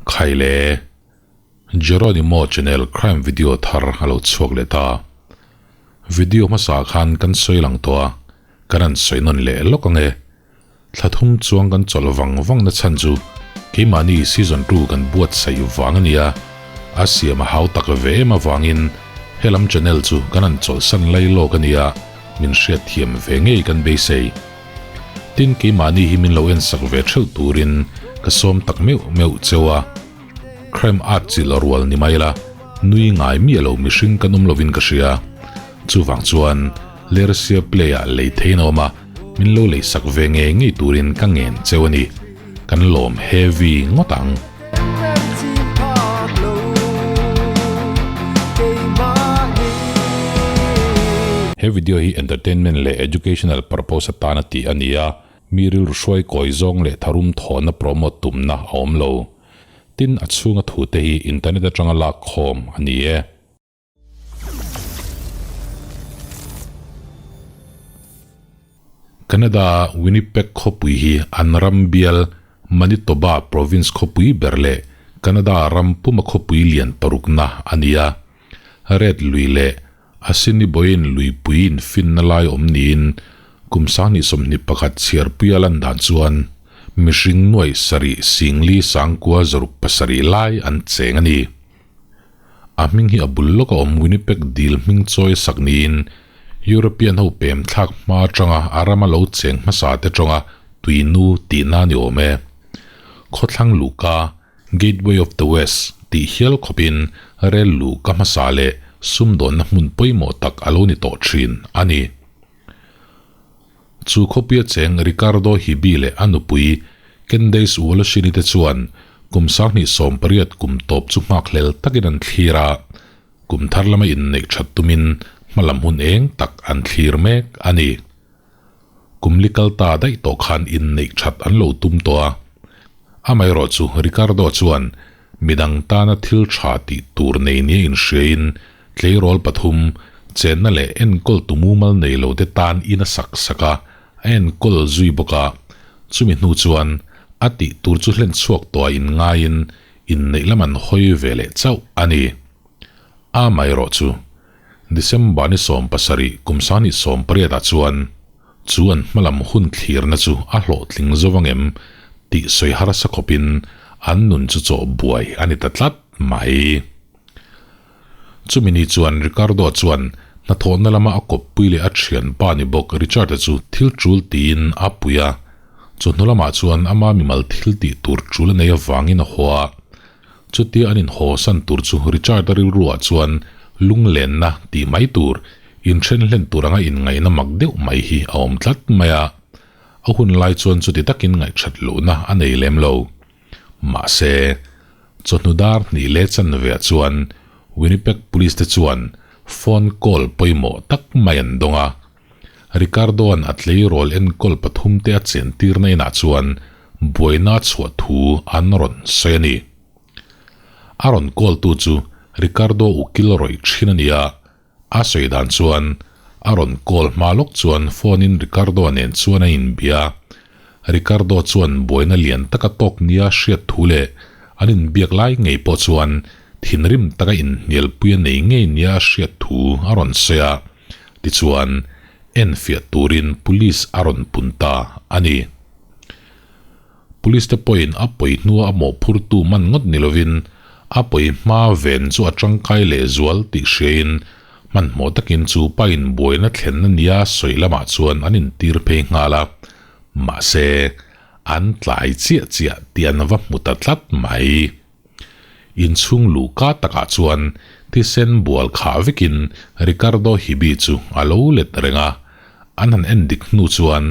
Khaile Jeronimo channel crime video thar a lo chhuak leh ta. Video hmasa khan kan sawi lang tawh a, kan han sawi nawn leh lawk ang e. Thla thum chuang kan chawlh vang vang na chhan chu keimahni season 2 kan buatsaih vang a nia. A siam a hau tak ve em avangin helam channel chu kan han chawlhsan lai lawk a nia, min hriatthiam ve ngei kan beisei. Tin keimahni hi min lo ensak ve theuh turin ka sawm tak meuh meuh cheu a. Crime art chilh rual ni mai la, nui ngai miah lo mihring kan awm lovin ka hria. Chuvang chuan Lersia Play ah lei theiin a awm a, min lo leisak ve ngei ngei turin ka ngen cheu a ni. Kan lawm heavy ngawt ang. He video hi entertainment leh educational purpose atana tih a ni a, mi rilru hruai kawi zawng leh tharum thawhna promote tumna a awm lo. Tin, a chhunga thute hi internet atanga lak khawm a ni e. Canada-a Winnipeg khawpui hi an ram bial Manitoba province khawpui ber leh Canada ram puma khawpui lian parukna a ni a. Red lui leh Assiniboine luipui infinna lai awm niin kum 2021 chhiarpuia lan dan chuan mihring nuaih sarih singli sangkua zaruk pasarih lai an cheng a ni. A hming hi a bul lawk a awm Winnipeg dil hming chawi sak niin European ho pem thlak hma atanga a rama lo cheng hmasa te tawnga tuinu tihna ni awm e. Khawthlang luhka, Gateway of the West, tih hial khawpin rel luhka hmasa leh sumdawnna hmun pawimawh tak a lo ni tawh thin a ni. Chu khawpuia cheng Ricardo Hibi leh a nupui Candace Woloshin-i te chuan kum 2018 kum tawp chu nghakhlel takin an thlir a, kum thar lama inneih that tumin hmalam hun eng tak an thlir mek a ni. Kum li kal ta daih tawh khan inneih that an lo tum tawh a. Amaherawhchu Ricardo chuan midang tana thil tha tih tur nei nia inhriain Tleirawl pathum, chenna leh enkawl tu mumal nei lo te tan in a sak sak a, a enkawl zui bawk a. Chumi hnu chuan a tih tur chu hlen chhuak tawh a inngaiin inneih lam an hawi ve leh chauh a ni. Amaherawh chu December ni 17 kum 2018 ah chuan chu an hmalam hun thlirna chu a hlawhtling zo angem tih sawi harsa khawpin an nun chu chawh buai a ni ta tlat mai. Chumi ni chuan Ricardo chuan hnathawhna lama a kawppui leh a thianpa ni bawk Richard-a chu thil tul tiin a pui a. Chu hnu lamah chuan ama mimal thil tih tur tul a nei avangin a haw a. Chutia an inhaw san tur chu Richard-a rilruah chuan lunglenna tih mai tur, inthen hlen tur anga inngaihna mak deuh mai hi a awm tlat mai a. A hun lai chuan chuti takin ngaihthat lohna a nei lem lo. Mahse, chawhnu dar hnih leh chanve ah chuan Winnipeg Police te chuan phone call pawimawh tak mai an dawng a. Ricardo-a'n a tleirawl enkawl pathum te a chentirna inah chuan buaina a chhuah thu an rawn sawi a ni. A rawn call tu chu Ricardo ukil rawih thin a ni a, A sawi dan chuan a rawn call hma lawk chuan phone in Ricardo nen chuan a inbia. Ricardo chuan buaina lian taka tawk nia hriat thu leh an inbiak lai ngei pawh chuan thinrim taka inhnialpui a nei ngei nia a hriat thu a rawn sawi a. Tichuan, enfiah turin police a rawn pun ta a ni. Police te pawhin a pawi hnua a mawhphurtu man ngawt ni lovin a pawi hma ven chu a tangkai leh zual tih hriain hmanhmawh takin chu pain buaina thlenna nia sawi lamah chuan an intir phei nghal a, mahse an tlai chiah chiah tih an va hmu ta tlat mai. Inchhung luhka takah chuan thisen bual khah vekin Ricardo Hibi chu a lo let reng a, an han en dik hnu chuan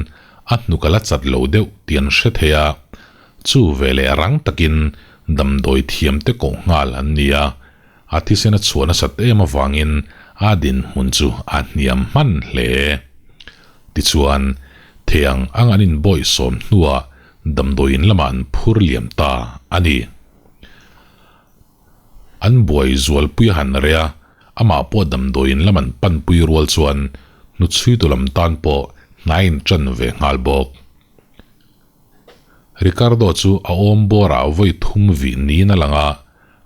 a hnuk a la chat lo deuh tih an hre thei a, chu veleh rang takin damdawi thiamte koh nghal an ni a, a thisen a chhuah nasat em avangin a dinhmun chu a hniam hman hle. Tichuan, thei ang ang an inbawihsawm hnuah Damdawiin lamah an phur liam ta a ni. An buai zualpui a han reh a, amah pawh damdawiin lam an panpui rual chuan hnuchhuitu lam tan pawh hnaiin ṭan ve nghal bawk. Ricardo chu a awm bawrah vawi thum vih niin a lang a,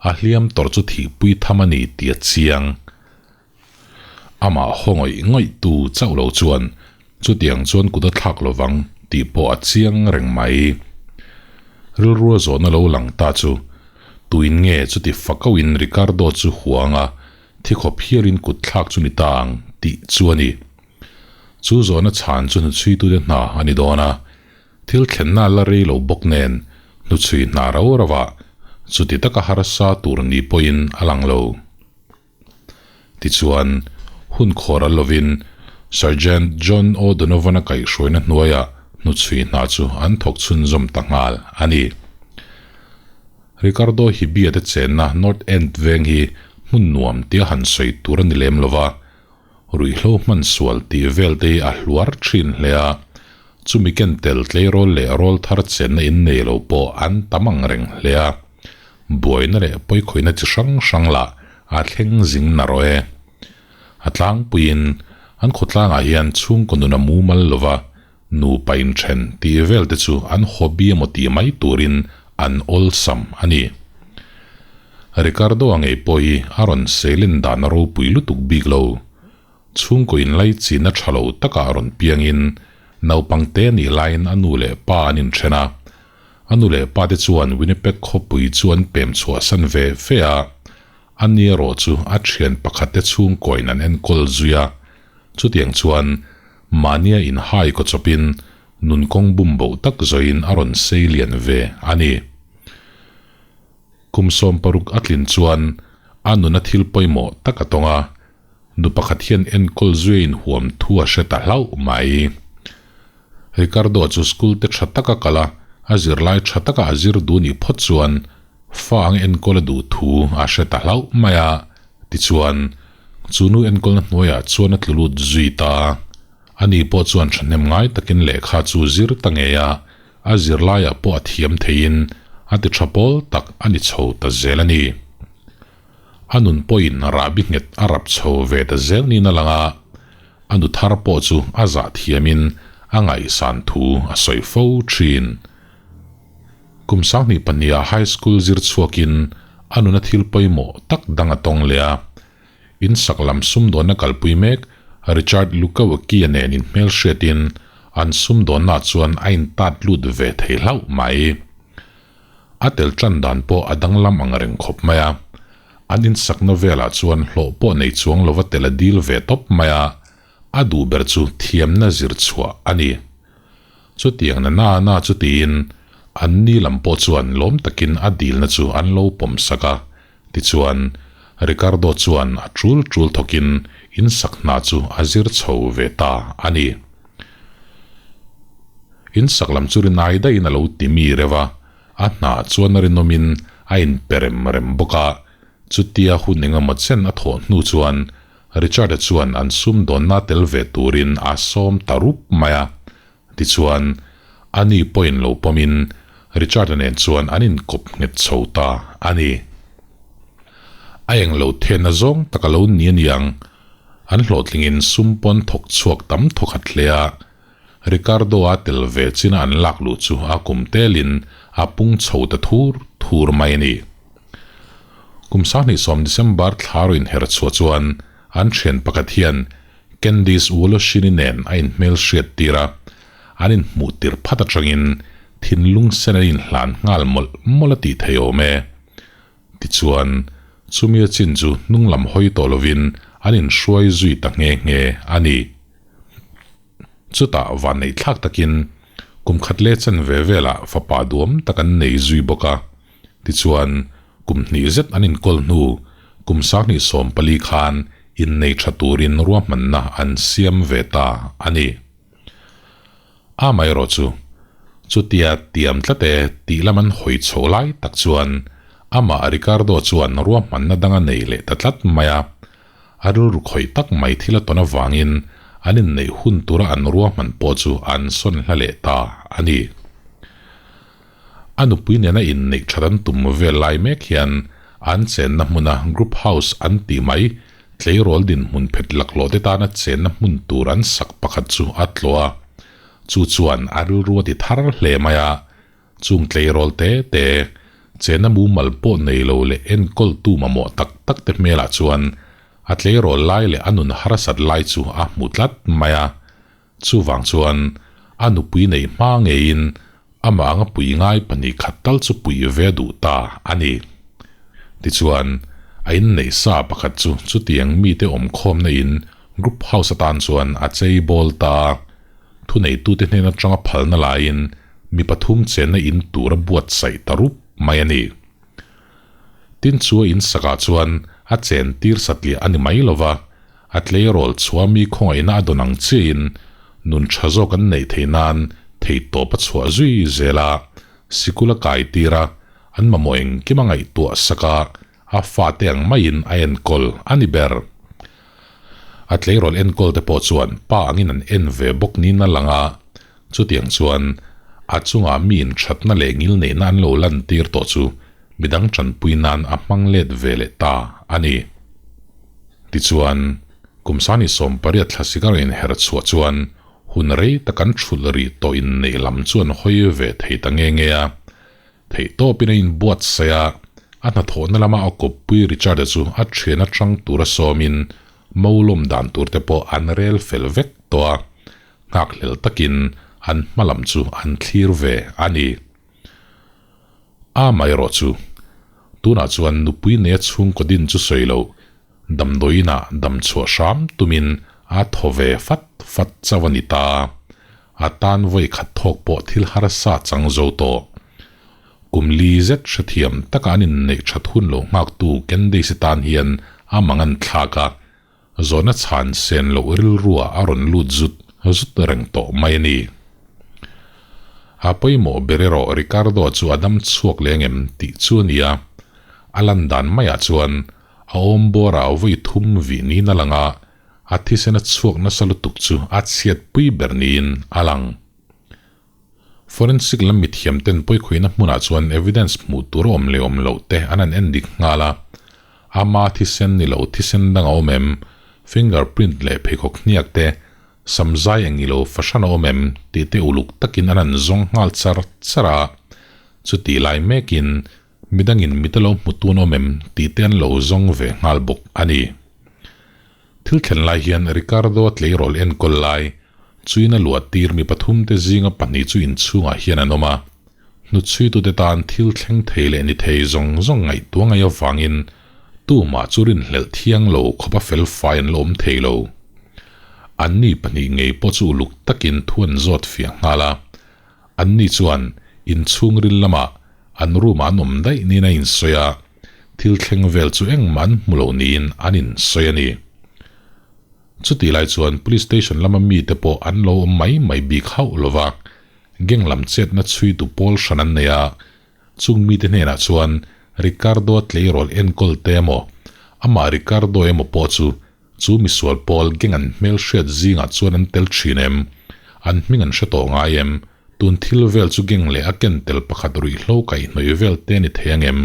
a hliam tawrh chu thihpui tham a ni tih a chiang. Amah haw ngawih ngawih tu chauh lo chuan chutiang chuan kut a thlak lovang tih pawh a chiang reng mai. Rilrua zawhna lo lang ta chu tuin nge chuti fakauhin Ricardo chu huanga thi khawp hialin kut thlak chu ni ta ang tih chu a ni. Chu zawhna chhan chu hnuchhuitute hna a ni dawn a, thil thlenna la rei lo bawk nen hnuchhui hna rau rauah chuti taka harsa tur ni pawhin a lang lo. Tichuan, hun khawr a lovin Sergeant John O'Donovan-a kaihhruaina hnuaiah hnuchhui hna chu an thawk chhunzawm ta nghal a ni. Ricardo Hibia te chenna North End veng hi hmun nuam tia han sawi tur a ni lem lova, ruihhlo hman sual tih vel te hi a hluar thin hle a, chumi ken tel tleirawl leh rawl thar chenna innei lo pawh an tam ang reng hle a. Buaina leh pawikhawihna chi hrang hrang lah a thleng zing na rawh e. A tlangpuiin an khawtlangah hian chhungkaw nun a mumal lova nupa inthen tih vel te chu an hobby emaw tih mai turin an awlsam a ni. Ricardo-a ngei pawh hi a rawn seilen dan a ropui lutuk bik lo. Chhungkaw inlaichin a tha lo takah rawn piangin naupang te nih laiin a nu leh pa an inthen a, A nu leh pa te chuan Winnipeg khawpui chu an pem chhuahsan ve ve a, a ni erawh chu a thian pakhat te chhungkawiin an enkawl zui a. Chutiang chuan mahnia inhai kaw chawpin nun kawng bum boh tak zawiin a rawn sei lian ve a ni. Kum 60 a tlin chuan a nuna thil pawimawh tak a tawng a, nu pakhat hian enkawl zuia inhuam thu a hre ta hlauh mai. Ricardo chu school te tha taka kal a, a zirlai tha taka a zir duh nih phawt chuan fa ang enkawl a duh thu a hre ta hlauh mai a, tichuan chu nu enkawlna hnuaiah chuan a tlu lut zui ta. Ani pawh chuan thahnem ngai takin lehkha chu zir ta ngei a, a zirlaiah pawh a thiam theiin a ti tha pawl tak a ni chho ta zel a ni. A nun pawhin rahbi nghet a rap chho ve ta zel niin a lang a, A nu thar pawh chu a zah thiamin a ngaihsan thu a sawi fo thin. Kum 22 ah High School zir chhuakin a nuna thil pawimawh tak dang a tawng leh a. In sak lam sumdawnna kalpui mek Richard Lukawaki-a nen inhmelhriatin an sumdawnnaah chuan a intat lut ve thei hlauh mai. A tel tan dan pawh a danglam ang reng khawp mai a. An insakna velah chuan hlawh pawh nei chuang lova tel a dil ve tawp mai a, a duh ber chu thiamna zir chhuah a ni. Chutiang na na na chu tiin an ni lam pawh chuan lawm takin a dilna chu an lo pawm sak a, tichuan Ricardo chuan a tul tul thawkin insak hna chu a zir chho ve ta a ni. Insak lam chu rinai daihin a lo ti mi reuh a, a hna chuan a rinawmin a inpe rem rem bawk a, chutia hun engemaw chen a thawh hnu chuan Richard-a chuan an sumdawnna tel ve turin a sawm ta rup mai a, tichuan ani pawhin lo pawmin Richard-a nen chuan an inkawp nghet chho ta a ni. A englo thenna zawng tak a lo ni aniang, an hlawhtlingin sum pawn thawk chhuak tam thawkhat hle a, Ricardo-a tel ve china an lak luh chu a kum telin a pung chho ta thur thur mai a ni. Kum 2010 December thla rawh inher chhuah chuan an thian pakhat hian Candice Woloshini nen a inhmelhriat tir a, an inhmuh tir phat atangin thinlung sen an inhlan nghal mawlh mawlh a tih thei awm e. Tichuan, chumi a chin chu hnung lam hawi tawh lovin an inhruai zui ta nghe nghe a ni. Chutah vanneih thlak takin kum khat leh chen ve velah fapa duam tak an nei zui bawk a. Tichuan, kum hnih zet an inkawl hnu kum 2014 khan innei tha turin ruahmanna an siam ve ta a ni. Amaherawh chu, chutia tiam tlat e tih lam an hawi chho lai tak chuan amah Ricardo chuan ruahmanna dang a nei leh ta tlat mai a. A rilru khawih tak mai thil a tawn avangin an inneih hun tura an ruahman pawh chu an sawn hla leh ta a ni. A nupui nena inneih that an tum vel lai mek hian an chenna hmuna group house an tih mai tleirawl dinhmun phet laklawh te tana chenna hmun tur an sak pakhat chu a tlawh a, chu chuan a rilru a ti thar hle mai a. Chung tleirawl te te, chena mumal pawh nei lo leh enkawltu mamawh tak tak te hmelah chuan a tleirawl lai leh a nun harsat lai chu a hmu tlat mai a. Chuvang chuan a nupui neih hma ngeiin amah anga pui ngai 2 khat tal chu pui ve duh ta a ni. Tichuan, a inneih sa pakhat chu chutiang mite awmkhawmna in group house atan chuan a chei bawl ta a. Thuneitute hnen atanga phalna laiin mi pathum chenna in tur a buatsaih ta rup mai a ni. Tin chu a insakah chuan a chen tir satliah a ni mai lova, a tleirawl chhuah mi khawngaihna a dawn ang chiahin nun tha zawk an neih theih nan theihtawp a chhuah zui zel a, sikul a kai tir a, an mamawh engkim a ngaihtuah sak a, a fate ang maiin a enkawl a ni ber. A tleirawl enkawl te pawh chuan pa angin an en ve bawk niin a lang a, chutiang chuan a chungah mi inthatna leh ngilneihna an lo lantir tawh chu midang tanpui nan a hmang let ve leh ta a ni. Tichuan, kum sani 18 thla sikar inher chhuah chuan hun rei tak an thulh rih tawh inneih lam chu an hawi ve thei ta nge nge a. Theihtawpin a inbuatsaih a, a hnathawhna lama a kawppui Richard-a chu a thian atang tura sawmin Maulawm dan tur te pawh an rel fel vek tawh a, nghakhlel takin an hma lam chu an thlir ve a ni. Amaherawh chu, tunah chuan nupui neia chhungkaw din chu sawi loh, damdawiinah dam chhuah hram tumin a thaw ve fat fat chauh a ni ta. A tan vawi khat thawk pawh thil harsa chang zo tawh. Kum li zet hrethiam taka an inneih that hun lo nghaktu Candace-i tan hian a mang an thlak a, zawhna chhan sen loh rilruah a rawn lut zut zut reng tawh mai a ni. A pawimawh ber erawh Ricardo chu a dam chhuak leh angem tih chu a ni a, a lan dan maiah chuan a awm bawrah vawi thum vih niin a lang a, a thisen a chhuak nasa lutuk chu a chhiatpui ber niin a lang. Forensic lam mithiam ten pawikhuihna hmunah chuan evidence hmuh tur a awm leh awm loh te an han en dik nghal a, ama thisen ni lo thisen dang a awm em, fingerprint leh pheikhawk hniak te, samzai eng ni lo fahran a awm em tih te uluk takin an han zawng nghal char char a, chutih lai mekin midangin mit a lo hmu tun awm em tih te an lo zawng ve nghal bawk a ni. Thil thlen lai hian Ricardo-a tleirawl enkawl lai chuin a luah tir mi pathum te zinga 2 chu inchhungah hian an awm a. Hnutchhuitute tan thil thleng thei leh ni thei zawng zawng ngaihtuah ngaih avangin tumah chu rinhlelh thiang lo khawpa fel fai an la awm thei lo. Anni 2 ngei pawh chu uluk takin thu an zawt fiah nghal a. Anni chuan inchhungril lamah an room-ah an awm daih niin a insawi a. Thil thleng vel chu engmah an hmu lo niin an insawi a ni. Chutih lai chuan Police Station lama mite pawh an lo awm mai mai bik hauh lo va, gang lam chetna chhuitu pawl hran an nei a, chung mite hnenah chuan Ricardo-a tleirawl enkawl te emaw, amah Ricardo emaw pawh chu chu misual pawl gang an hmelhriat zingah chuan an tel thin em? An hming an hre tawh ngai em? Tun thil vel chu gang leh a ken tel pakhat ruihhlo kaihhnawih vel te ni thei ang em?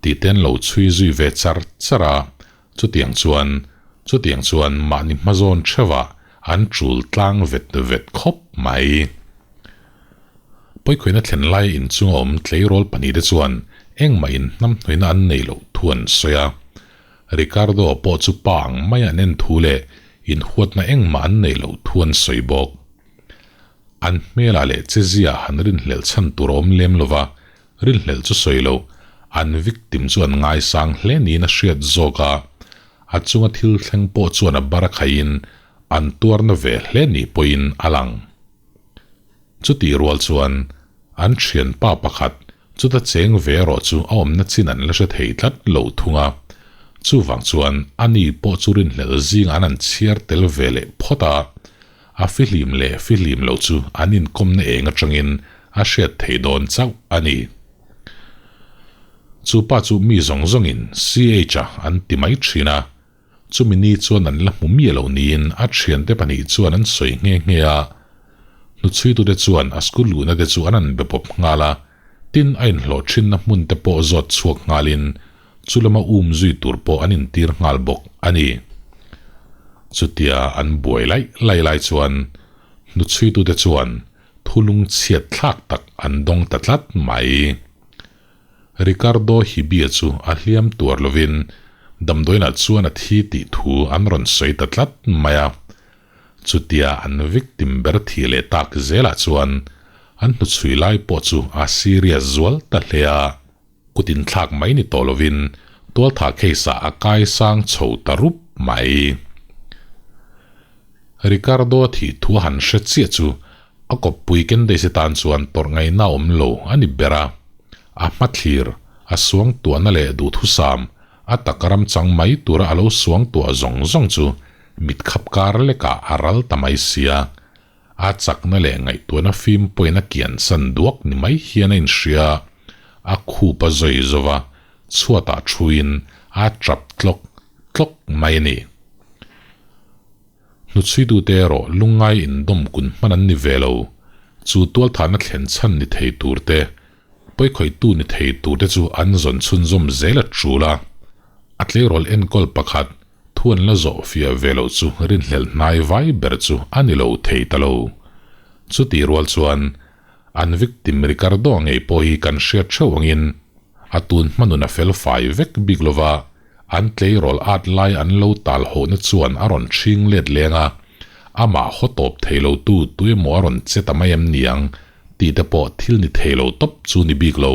Tih te an lo chhui zui ve char char a, chutiang chuan chutiang chuan mahni hmazawn theuhah an chul tlang vet vet khawp mai. Pawikhuaina thlen lai inchunga awm tleirawl 2 te chuan engmah in hnamhnawihna an nei loh thu an sawi a. Ricardo pawh chu pa ang mai an en thu leh inhuatna engmah an nei loh thu an sawi bawk. An hmelah leh chezia han rinhlelh chhan tur a awm lem lova, rinhlelh chu sawi lo, an victim chu an ngaisang hle niin a hriat zawk a, a chunga thil thleng pawh chuan a bar a khaihin an tuarna ve hle ni pawhin a lang. Chutih rual chuan an thianpa pakhat chuta cheng ve erawh chu a awmna chin an la hre thei tlat lo thung a, chuvang chuan ani pawh chu rinhlelh zingah an han chhiar tel ve leh phawt a, a fihlim leh fihlim lo chu an inkawmna eng atangin a hriat thei dawn chauh a ni. Chu pa chu mi zawng zawngin CH-a an ti mai thin a, chumi ni chuan an la hmu miah lo niin a thiante 2 chuan an sawi nghe nghe a. Hnuchhuitute chuan a school luhna te chu an an be pawp nghal a, tin a inhlawh thinna hmun te pawh zawt chhuak nghalin chu lama um zui tur pawh an intir nghal bawk a ni. Chutia an buai laih lai lai chuan hnuchhuitute chuan. thu lungchhiat thlak tak an dawng ta tlat mai. Ricardo Hibia chu a hliam tuar lovin damdawiinah chuan a thi tih thu an rawn sawi ta tlat mai a. Chutia an victim ber thih leh tak zelah chuan an hnuchhui lai pawh chu a serious zual ta hle a. Kut inthlak mai ni tawh lovin tualtha case ah a kai sang chho ta rup mai. Ricardo a thih thu a han hre chiah chu a kawppui Candace tan chuan tawrh ngaihna awm lo a ni ber a. A hmathlir, a suangtuahna leh duhthusam, a tak ram chang mai tura a lo suangtuah zawng zawng chu mitkhap kar lekah a ral ta mai sia. A chakna leh ngaihtuahna fim pawhin a kian san duak ni mai hian a inhria. A khup a zawi zo va, chhuatah thuin a tap tlawk tlawk mai a ni. Hnuchhuitute erawh lungngai indawm kun hman an ni ve lo. Chu tualthahna thlen chhan ni thei tur te, pawikhawihtu ni thei tur te chu an zawn chhunzawm zel a tul a. A tleirawl enkawl pakhat Thu an la zawh fiah ve loh chu rinhlelh hnai vai ber chu a ni lo thei ta lo. Chutih rual chuan an victim Ricardo ngei pawh hi kan hriat theuh angin a tun hmanun a fel fai vek bik lova an tleirawl at lai an lo tal hawhna chuan a rawn chhing let leng a, amah haw tawp thei lo tu tuemaw a rawn che ta mai em niang tih te pawh thil ni thei lo tawp chu ni bik lo.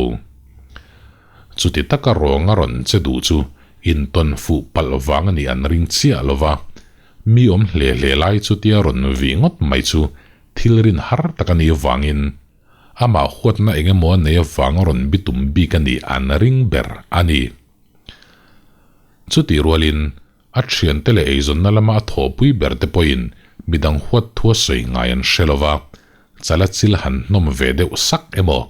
Chuti taka rawng a rawn che duh chu intawn fuh palh vang a nih an ring chiah lo va, mi awm hle hle lai chutia rawn vih ngawt mai chu thil rin har tak a nih avangin amah huatna eng emaw a nei avang a rawn bitum bik a nih an ring ber a ni. Chutih rualin a thiante leh eizawnna lama a thawhpui ber te pawhin midang huat thu a sawi ngai an hre lo va, chala chil han hnawm ve deuh sak emaw,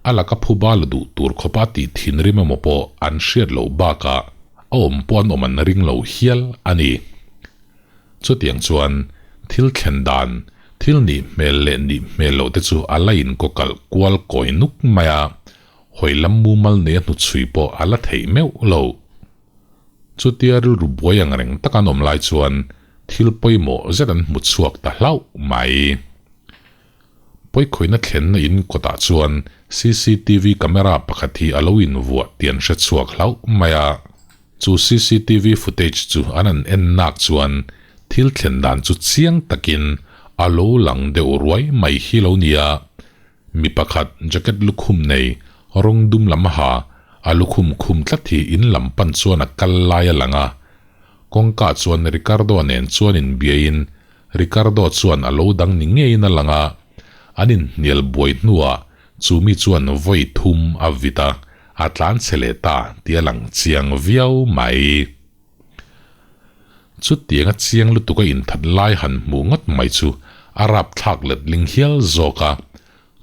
a laka phuba la duh tur khawpa a tih thinrim emaw pawh an hriat loh bakah a awm pawh an awm an ring lo hial a ni. Chutiang chuan thil thlen dan, thil nih hmel leh nih hmel loh te chu a la inkawkalh kual kawi nuk mai a, hawi lam mumal nei a hnuchhui pawh a la theih meuh lo. Chutia rilru buai ang reng taka an awm lai chuan thil pawimawh zet an hmu chhuak ta hlauh mai. Pawikhawihna thlenna in kawtah chuan cctv camera pakhat hi a lo invuah tih an hre chhuak hlauh mai a. Chu cctv footage chu an han en nak chuan thil thlen dan chu chiang takin a lo lang deuh ruai mai hi lo nia. Mi pakhat jacket lukhum nei, rawng dum lam ha, a lukhum khum tlat hi in lam pan chuan a kal lai a lang a. Kawngka chuan Ricardo nen chuan inbiain Ricardo chuan a lo dang ni ngeiin a lang a, an inhnial buai hnuah chu mi chuan vawi thum a vit a, a tlan chhe leh ta tih a lang chiang viau mai. Chutianga chiang lutuk a inthat lai han hmuh ngawt mai chu a rapthlak letling hial zawk a.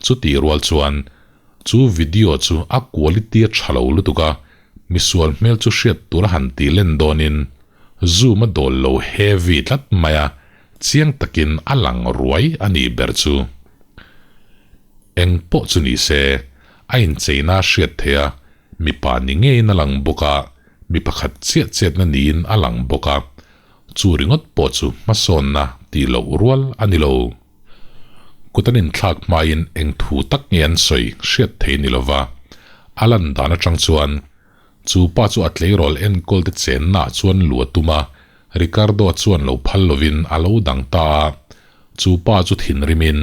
Chutih rual chuan chu video chu a quality a tha lo lutuk a, misual hmel chu hriat tur a han tih len dawnin zoom a dawl lo heavy tlat mai a, chiang takin a lang ruai a nih ber chu. Eng pawh chu ni se, a incheina a hriat theih a, mipa ni ngeiin a lang bawk a, Mi pakhat chiah chetna niin a lang bawk a, chu ringawt pawh chu hmasawnna tih loh rual a ni lo. Kut an inthlak hmain eng thu tak nge an sawi hriat thei ni lova, a lan dan atang chuan chu pa chu a tleirawl enkawl te chennaah chuan lu a tum a, Ricardo chuan lo phal lovin a lo dang ta a, chu pa chu thinrimin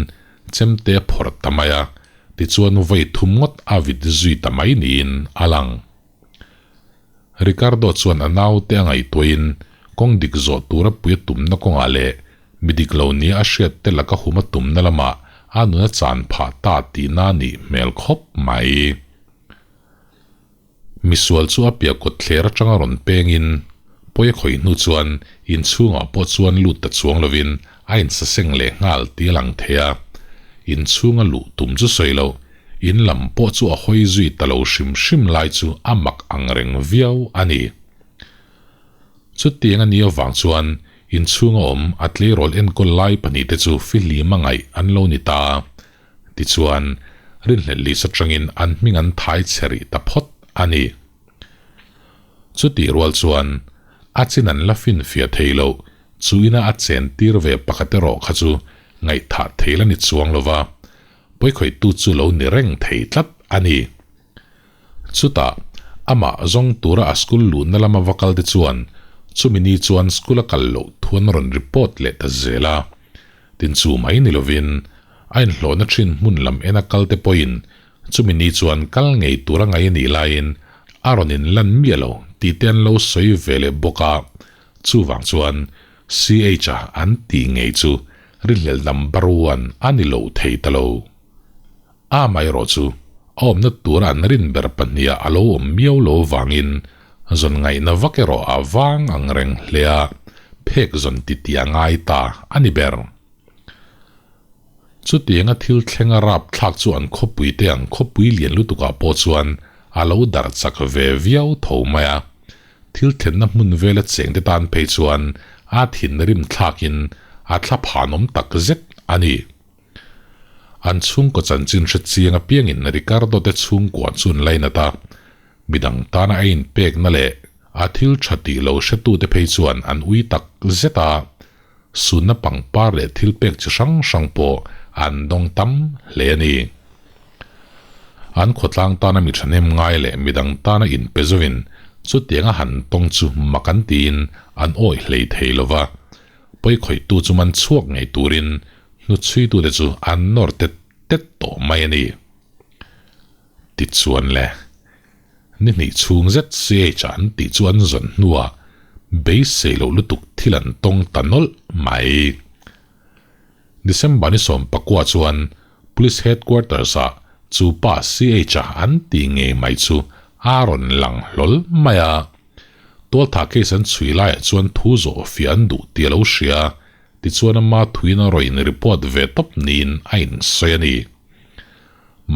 chemte a phawrh ta mai a, tichuan vawi thum ngawt a vit zui ta mai niin a lang. Ricardo chuan a naute a ngaihtuahin kawng dik zawh tura pui a tumna kawngah leh mi dik lo nia a hriat te laka hum a tumna lamah a nun a chan phah ta tihna a nih hmel khawp mai. Misual chu a piah kawt thler atanga rawn pengin pawi a khawih hnu chuan inchhungah pawh chuan lut ta chuang lovin a insaseng leh nghal tih a lang thei a, inchhunga luh tum chu sawi loh In lam pawh chu a hawi zui ta lo hrim hrim lai chu a mak ang reng viau a ni. Chutiang a nih avang chuan inchhunga awm a tleirawl enkawl lai pahnihte chu fihlim a ngaih an lo ni ta. Tichuan, rinhlelh lisa atangin an hming an thai chhe rih ta phawt a ni. Chutih rual chuan a chin an la finfiah thei loh chu ina a chen tir ve pakhat erawh kha chu ngaihthah thei la ni chuang lo va. pawikhawihtu chu lo ni reng thei tlat a ni. Chutah, amah zawng tura a school luhna lama va kal te chuan chumi ni chuan school a kal loh thu an rawn report leh ta zel a. Tin chu mai ni lovin, a inhlawhna thin hmun lam ena kal te pawhin chumi ni chuan kal ngei tura ngai a nih laiin a rawn inlan miah lo tih te an lo sawi ve leh bawk a. Chuvang chuan CH-a an tih ngei chu rinhlelh number one a ni lo thei ta lo. Amaherawh chu a awmna tura an rin ber pahniha a lo awm miau lo vangin zawn ngaihna vak erawh a vang ang reng hle a, phek zawn titi a ngai ta a ni ber. Chutianga thil thlenga rap thlak chu an khawpui te ang khawpui lian lutukah pawh chuan a lo darh chak ve viau tho mai a, thil thlenna hmun vela chengte tan phei chuan a thinrim thlakin a thlaphanawm tak zet a ni. An chhungkaw chanchin hre chiang apiangin Ricardo te chhungkua chu an lainat a, midang tana a inpekna leh a thil tha tih lo hretute phei chuan an ui tak zet a, sunna pangpar leh thil pek chi hrang hrang pawh an dawng tam hle a ni. An khawtlang tana mi thahnem ngai leh midang tana inpe zovin chutianga han tawng chu mak an tiin an awih hlei thei lova, pawikhawihtu chu man chhuak ngei turin Hnuchhuitute chu an nawr tet tet tawh mai a ni. Tichuan le, ni hnih chhung zet CH an tih chu an zawn hnuah beisei loh lutuk thil an tawng ta nawlh mai. December ni 19 chuan Police Headquarters ah chu pa CH a an tih ngei mai chu a rawn lang hlawl mai a. Tualtha case an chhui laiah chuan thu zawh fiah an duh tih a lo hria. Tichuan ama thuin a rawn in report ve tawp niin a insawi a ni.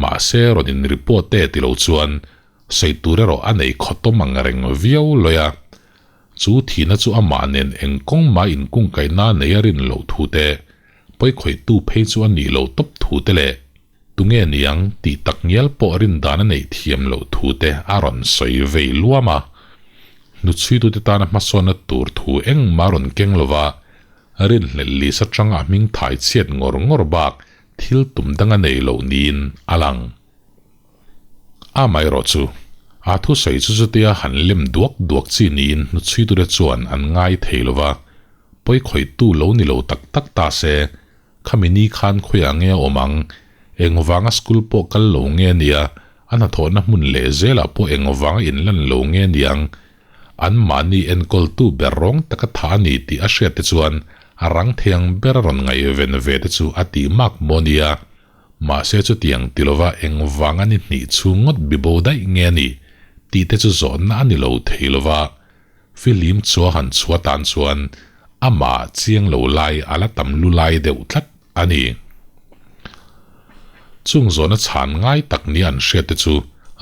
Mahse rawn in report e ti lo chuan sawi tur erawh a nei khawtawm ang reng viau lawi a. Chu thihna chu amah nen eng kawng mah inkungkaihna a nei a rin loh thu te, pawikhawihtu phei chu a nih loh tawp thu te leh tunge niang tih tak ngial pawh rin dan a neih thiam loh thu te a rawn sawi vei luam a. Hnuchhuitute tana hmasawnna tur thu engmah a rawn keng lova, rinhlelh lis atanga a hming thai chhiat ngawr ngawr bak thil tum dang a nei loh niin a lang. Amaherawh chu, a thusawi chu chutia han lem duak duak chi niin hnuchhuitute chuan an ngai thei lova, pawikhawihtu lo ni lo tak tak ta se, Khami ni khan khawiah nge a awm ang? Engvanga school pawh kal lo nge nia? A hnathawhna hmun leh zelah pawh engvanga inlan lo nge niang? An mahni enkawltu ber rawng taka tha a ni tih a hriat te chuan a rang thei ang ber a rawn ngaihven ve te chu a tih mak maw nia? Mahse chutiang ti lova engvanga ni hnih chhung ngawt bibo daih nge a nih tih te chu zawhna a ni lo thei lova. Fihlim chua han chhuah tan chuan amah chiang lo lai a la tam lu lai deuh tlat a ni. Chung zawhna chhan ngai tak nia an hriat te chu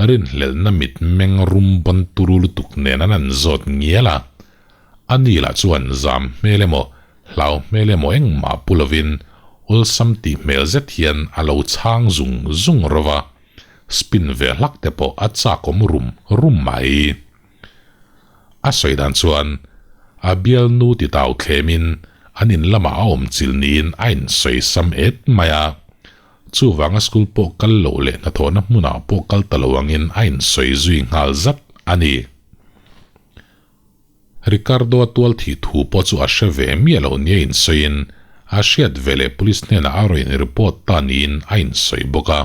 rinhlelhna mit meng rum bawn turu lutuk nen an an zawt ngial a. A ni lah chuan zam hmel emaw hlau hmel emaw engmah pu lovin awlsam tih hmel zet hian a lo chhang zung zung rawh a, spin ve hlak te pawh a chakawm rum rum mai. A sawi dan chuan a bialnu ti tau thlemin an in lamah a awm chilh niin a insawi sam et mai a. Chuvanga school pawh kal loh leh hnathawhna hmunah pawh kal ta lo angin a insawi zui nghal zat a ni. Ricardo-a tual thih thu pawh chu a hre ve miah loh nia insawiin a hriat ve leh police hnenah a rawn report ta niin a insawi bawk a.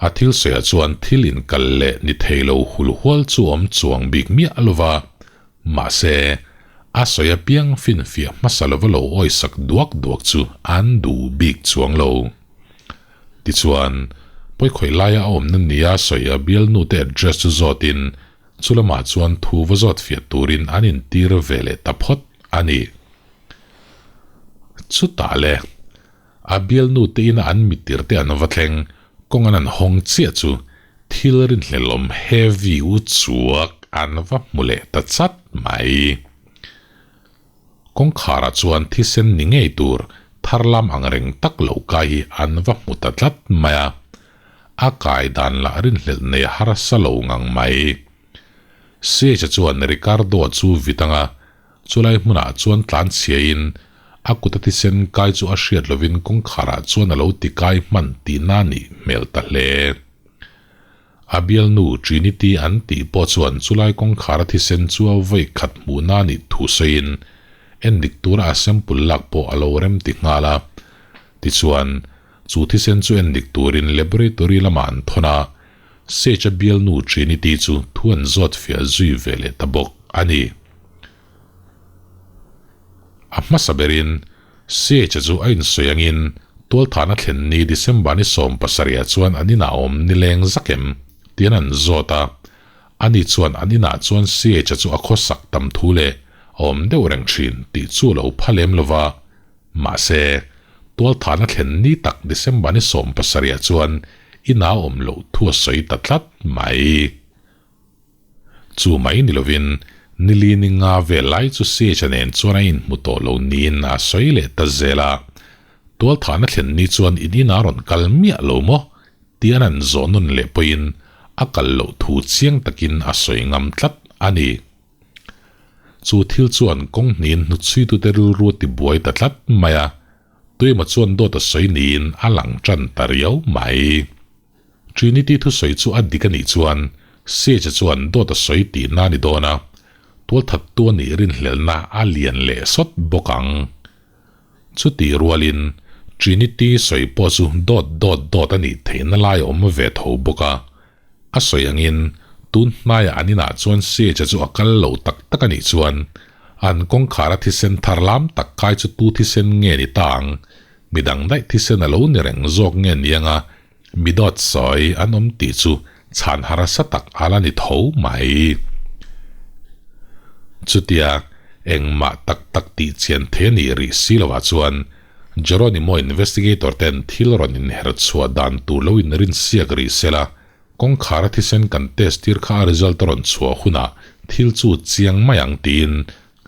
A thil sawiah chuan thil inkal leh ni thei lo hul hual chu awm chuang bik miah lo va, mahse, a sawi apiang finfiah hmasa lova lo awisak duak duak chu an duh bik chuang lo. Tichuan, pawikhawih laia a awmna nia sawi a bialnute address chu zawtin chu lamah chuan thu va zawt fiah turin an intir ve leh ta phawt a ni. Chutah le. A bialnu te ina an mitir te an va thleng, kawng an an hawng chiah chu thil rinhlelawm heavy u chuak an va hmu leh ta chat mai. Kawngkharah chuan thisen ni ngei tur tharlam ang reng tak lo kai hi an va hmu ta tlat mai a, a kai dan lah rinhlelh nei harsa lo ngang mai. CH-a chuan Ricardo-a chu vit anga chulai hmunah chuan tlan chhiain. A kuta thisen kai chu a hriat lovin kawngkharah chuan a lo ti kai hman tihna a nih hmel ta hle. A bialnu Trinity an tih pawh chuan chulai kawngkhara thisen chu a vawi khat hmuhna a nih thu sawiin endik tura a sample lak pawh a lo rem ti nghal a. Tichuan, chu thisen chu endik turin laboratory lamah an thawn a, Sage-a bialnu Trinity chu thu an zawt fiah zui ve leh ta bawk a ni. A hmasa berin, Sage-a chu a insawi angin tualthahna thlen ni December ni 70 ah chuan an inah a awm nileng zak em? tiin an zawt a. Ani chuan an inah chuan Sage-a chu a khawsak tam thu leh a awm deuh reng thin tih chu a lo pha lem lo va. Mahse, tualthahna thlen ni tak December ni 70 ah chuan inah a awm loh thu a sawi ta tlat mai. Chu mai ni lovin, nili ni nga vel lai chu Sage-a nen chuan a inhmu tawh lo niin a sawi leh ta zel a. Tualthahna thlen ni chuan in inah rawn kal miah lo maw? Tian an zawh nawn leh pawhin a kal loh thu chiang takin a sawi ngam tlat a ni. Chu thil chuan kawng hnihin hnutchhuitute rilru a tibuai ta tlat mai a, tuemaw chuan dawt a sawi niin a lang tan ta riau mai. Trinity thusawi chu a dik a nih chuan Sage-a chuan dawt a sawi tihna a ni dawn a, tualthattu a nih rinhlelhna a lian leh sawt bawk ang. Chutih rualin Trinity sawi pawh chu dawt dawt dawt a nih theihna lai a awm ve tho bawk a. A sawi angin tun hnaiah an inah chuan Sage-a chu a kal lo tak tak a nih chuan an kawngkhara thisen thar lam tak kai chu tu thisen nge ni ta ang? Midang daih thisen a lo ni reng zawk nge niang a? Mi dawt sawi an awm tih chu chhan harsa tak a la ni tho mai. Chutia engmah tak tak tih chian thei a nih rih si lovah chuan Geronimo investigator ten thil rawn inher chhuah dan tur lo inrinsiak rih sela, kawngkhara thisen kan test tir kha a result a rawn chhuah hunah thil chu chiang mai ang tiin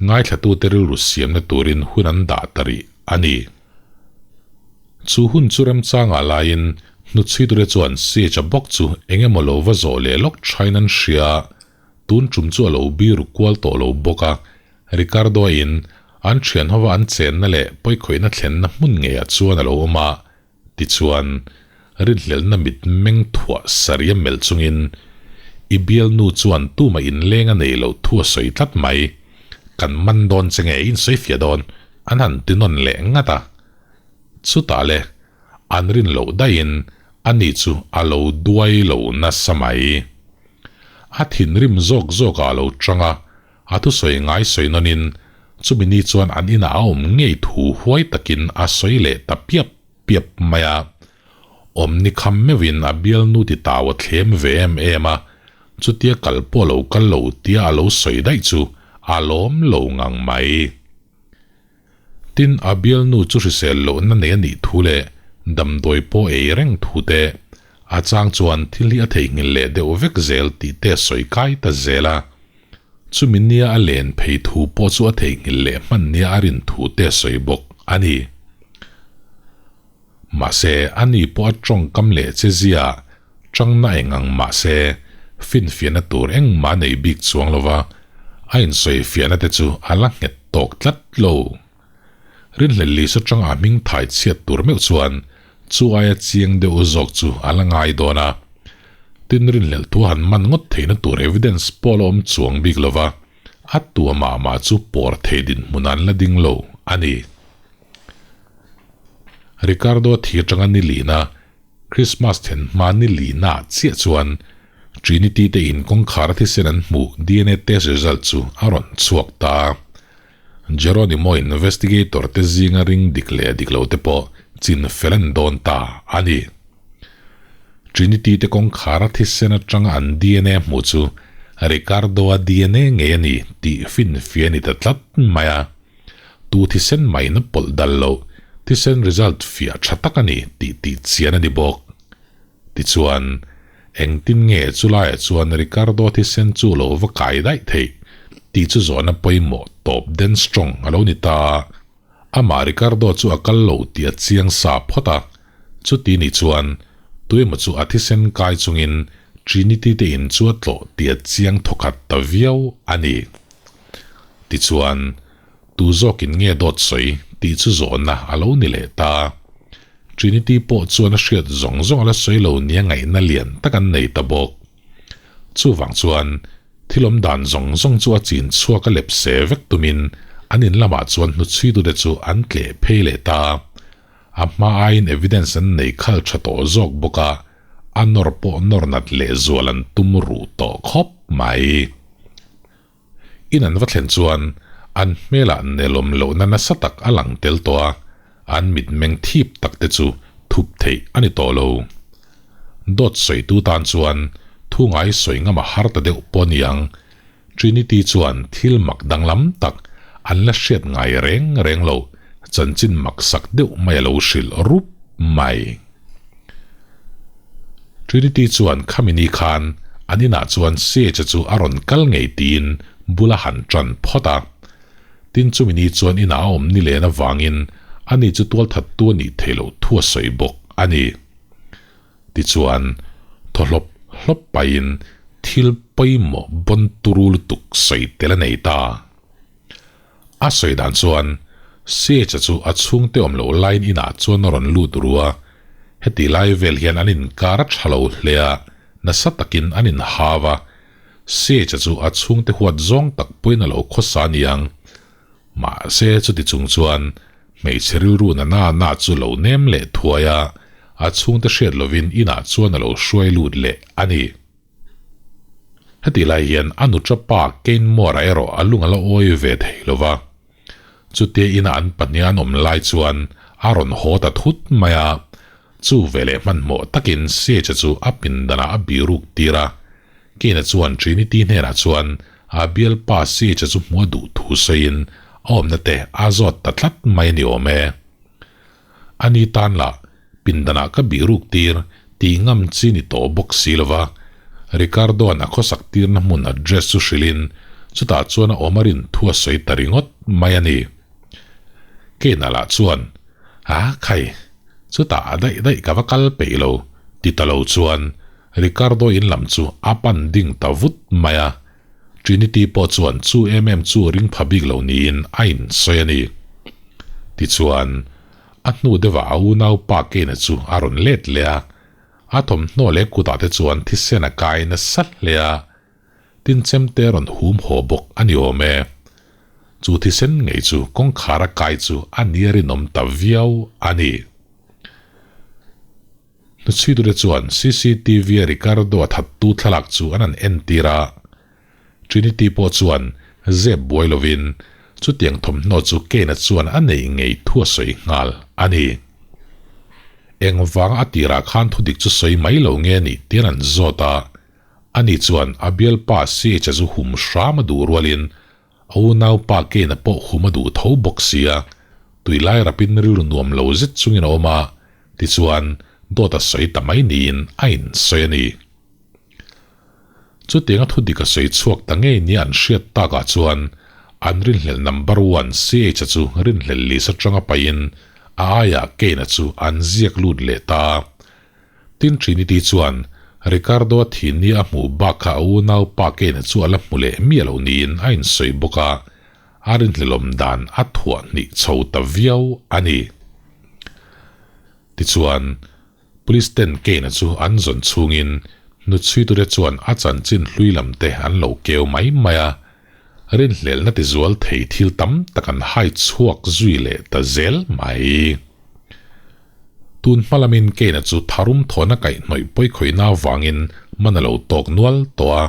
ngaithlatute rilru siamna turin hun an dah ta rih a ni. Chu hun chu remchangah laiin Hnuchhuiture chuan Sage-a bawk chu eng emaw lo va zawh leh lawk thain an hria a, tun tum chu a lo biru kual tawh lo bawk a, Ricardo-in an thian hova an chenna leh pawikhawihna thlenna hmun ngeiah chuan a lo awm a, tichuan rinhlelhna mit meng thuah saria melh chungin I bialnu chuan tumah inleng a nei loh thu a sawi tlat mai. Kan man dawn che nge in sawi fiah dawn? An han ti nawn leh ngat a. Chutah le, an rin loh daihin ani chu a lo duai lo nasa mai. A thinrim zawk zawkah a lo chang a, a thusawi ngai sawi nawnin chumi ni chuan an inah a awm ngei thu huai takin a sawi leh ta piap piap mai a. Awmni kham meuhin a bialnu ti tau a thlem ve em em a, chutia kal pawh lo kal lo tia a lo sawi daih chu a lawm lo ngang mai. Tin, a bialnu chu hrisel lohna nei a nih thu leh damdawi pawh ei reng thu te, a chang chuan thil hi a theihnghilh leh deuh vek zel tih te a sawi kai ta zel a. Chumi nia a len phei thu pawh chu a theihnghilh leh hman nia a rin thu te a sawi bawk a ni. Mahse, ani pawh a tawngkam leh che zia changna eng ang mahse, finfiahna tur engmah a nei bik chuang lo va, a insawifiahna te chu a la nghet tawk tlat lo. Rinhlelh Lisa changa a hming thai chhiat tur meuh chuan chu aia chiang deuh zawk chu a la ngai dawn a. Tin, rinhlelh thu han man ngawt theihna tur evidence pawh a la awm chuang bik lo va, a tua mah mah chu pawr thei dinhmun an la ding lo a ni. Ricardo thi atanga ni lina, Christmas then hma ni lina chiah chuan Trinity te in kawngkhar a thisen an hmuh DNA test result chu a rawn chhuak ta. Geronimo investigator te zinga ring dik leh dik lo te pawh chin fel an dawn ta a ni. Trinity te kawngkhar a thisen atanga an DNA hmuh chu Ricardo-a DNA ngei a ni tih finfiah a ni ta tlat mai a. Tu thisen maina pawlh dal loh, thisen result fiah tha tak a ni tih tih chian a ni bawk. Tichuan, engtin nge chulaiah chuan Ricardo thisen chu lo va kai daih theih tih chu zawhna pawimawh tawp den strong a lo ni ta. Amah Ricardo chu a kal lo tih a chiang sa phawt a, chuti ni chuan tuemaw chu a thisen kai chungin Trinity te in chu a tlawh tih a chiang thawkhat ta viau a ni. Tichuan, tu zawkin nge dawt sawi? Tih chu zawhna a lo ni leh ta. Trinity pawh chuan a hriat zawng zawng a la sawi lo nia ngaihna lian tak an nei ta bawk. Chuvang chuan thil awm dan zawng zawng chu a chin chhuak a lep se vek tumin an in lamah chuan hnuchhuitute chu an tleh phei leh ta. A hma aiin evidence an nei khal tha tawh zawk bawk a, a nawr pawh nawr nat lehzual an tum ruh tawh khawp mai. In an va thlen chuan an hmelah nelawm lohna nasa tak a lang tel tawh a, an mitmeng thip tak te chu thup theih a ni tawh lo. Dawt sawitu tan chuan thu ngai sawi ngam a har ta deuh pawh a ni ang. Trinity chuan thil mak danglam tak an la hriat ngai reng reng lo, chanchin mak sak deuh mai a lo hrilh rup mai. Trinity chuan khami ni khan an inah chuan Sage-a chu a rawn kal ngei tiin bul a han tan phawt a. Tin chumi ni chuan inah a awm ni len avangin ani chu tualthattu a nih theih loh thu a sawi bawk a ni. Tichuan, thaw hlawp hlawp pahin thil pawimawh bawn turu lutuk sawi tel a nei ta. A sawi dan chuan Sage-a chu a chhungte awm loh laiin inah chuan a rawn lut ru a, heti lai vel hian an inkar a tha lo hle a, nasa takin an inhau a, Sage-a chu a chhungte huat zawng tak pawhin a lo khawsa a niang. Mahse chuti chung chuan hmeichhe rilru na na na chu lo nem leh thuai a, a chhungte hriat lovin inah chuan a lo hruai lut leh a ni. Heti lai hian a nutra pa Kane Moore-a erawh a lung a la awi ve thei lo va. Chutia ina an pahnih an awm lai chuan a rawn haw ta thut mai a, chu veleh hmanhmawh takin Sage-a chu a pindanah a biruk tir a. Kane-a chuan Trinity hnenah chuan a bialpa Sage-a chu hmuh a duh thu sawiin a awmna te a zawt ta tlat mai a ni awm e. A ni tan lah pindanah ka biruk tir tih ngam chi ni tawh bawk si lova, Ricardo-a'n a khawsak tirna hmun address chu hrilhin chutah chuan a awm a rin thu a sawi ta ringawt mai a ni. Kane-a lah chuan, A khai, chutah a daih daih ka va kal peih lo, ti ta lo chuan Ricardo in lam chu a pan ding ta vut mai a. Trinity pawh chuan chu em em chu ring pha bik lo niin a insawi a ni. Tichuan, a hnu deuhah a unau pa Kane-a chu a rawn let leh a, a thawmhnaw leh kutah te chuan thisen a kai nasa hle a, tin chemte a rawn hum haw bawk a ni awm e. Chu thisen ngei chu kawngkhar a kai chu a nia rinawm ta viau a ni. Hnuchhuitute chuan CCTV-a Ricardo-a thattu thlalak chu an han entir a. Trinity pawh chuan zep buai lovin chutiang thawmhnaw chu Kane-a chuan a neih ngei thu a sawi nghal a ni. Engvanga a tirah khan thudik chu sawi mai lo nge nih tiin an zawt a. Ani chuan a bialpa CH-a chu hum hram a duh rualin A unaupa Kane-a pawh hum a duh tho bawk sia, tui lai rapin rilru nuam lo zet chungin a awm a, tichuan dawt a sawi ta mai niin a insawi a ni. Chutianga thu dik a sawi chhuak ta ngei nia an hriat takah chuan an rinhlelh number one CH-a chu rinhlelh list atanga pahin a aiah Kane-a chu an ziak lut leh ta a. Tin Trinity chuan Ricardo-a thin nia a hmuh bak kha a unau pa Kane-a chu a la hmu leh miah lo niin a insawi bawk a, a rinhlelawm dan a thuah hnih chho ta viau a ni. Tichuan, Police ten Kane-a chu an zawn chhungin hnuchhuitute chuan a chanchin hlui lam te an lo keu mai mai a, rinhlelhna tizual thei thil tam tak an hai chhuak zui leh ta zel mai. Tun hma lamin Kane-a chu tharum thawhna kaihhnawih pawikhawihna avangin man a lo tawk nual tawh a.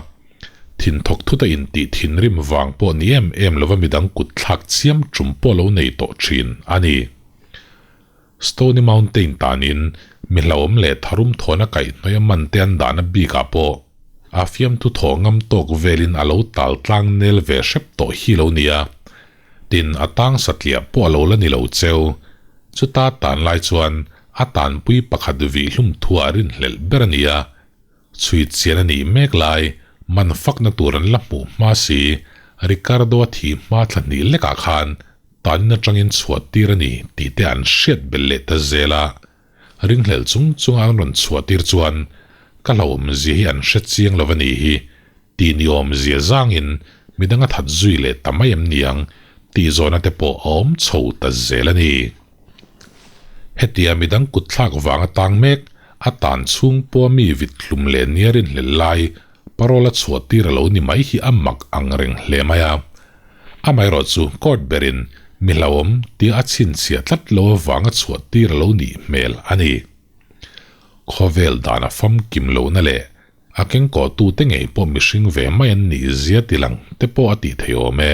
Thinthawk thuta intih thinrim vang pawh ni em em lova midang kut thlak chiam tum pawh lo nei tawh thin a ni. Stony Mountain tanin mi hlauhawm leh tharum thawhna kaihhnawih a man te an dahna bikah pawh a fiamthu thawh ngam tawk velin a lo tal tlang nel ve hrep tawh hi lo nia. Tin, a tang satliah pawh a lo la ni lo cheu. Chuta tan lai chuan a tanpui pakhat vih hlum thuah rinhlelh ber a ni a. Chhui chian a nih mek lai, man fakna tur an la hmuh hma si, Ricardo-a thih hma thla hnih lekah khan tanin atangin chhuah tir a ni tih te an hriat belh leh ta zel a. Ringhlelh chung chunga an rawn chhuah tir chuan ka hlauhawmzia hi an hre chiang lo a nih hi. Tih ni awmzia zangin midang a that zui leh ta mai em niang? Tih zawhna te pawh a awm chho ta zel a ni. Hetia midang kutthlak vanga tang mek, a tan chhung pawha mi vit hlum leh nia rinhlelh lai parole a chhuah tir a lo ni mai hi a mak ang reng hle mai a. Amaherawh chu court berin mi hlauhawm tia a chhinchhiah tlat lo avanga chhuah tir a lo nih hmel a ni. Khawvel dana famkim lohna leh A kengkawhtute ngei pawh mihring ve mai an nih zia ti lang te pawh a tih thei awm e.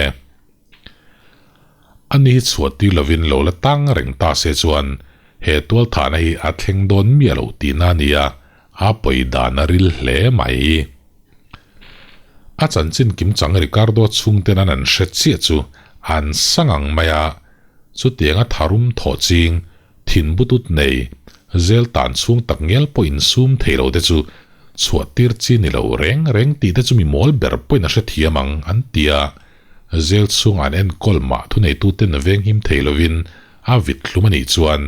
A ni hi chhuah tir lovin lo la tang reng ta se chuan he tualthahna hi a thleng dawn miah lo tihna a ni a, a pawi dan a ril hle mai. A chanchin kimchang Ricardo chhungten an an hre chiah chu an sa ngang mai a, chutianga tharum thawh ching Thin butut nei, zel tan chhung tak ngial pawh insum thei lo te chu chhuah tir chi ni lo reng reng tih te chu mi mawl ber pawhin a hrethiam ang an ti a. Zel chhungah an enkawl mah thuneituten venghim thei lovin a vit hlum a nih chuan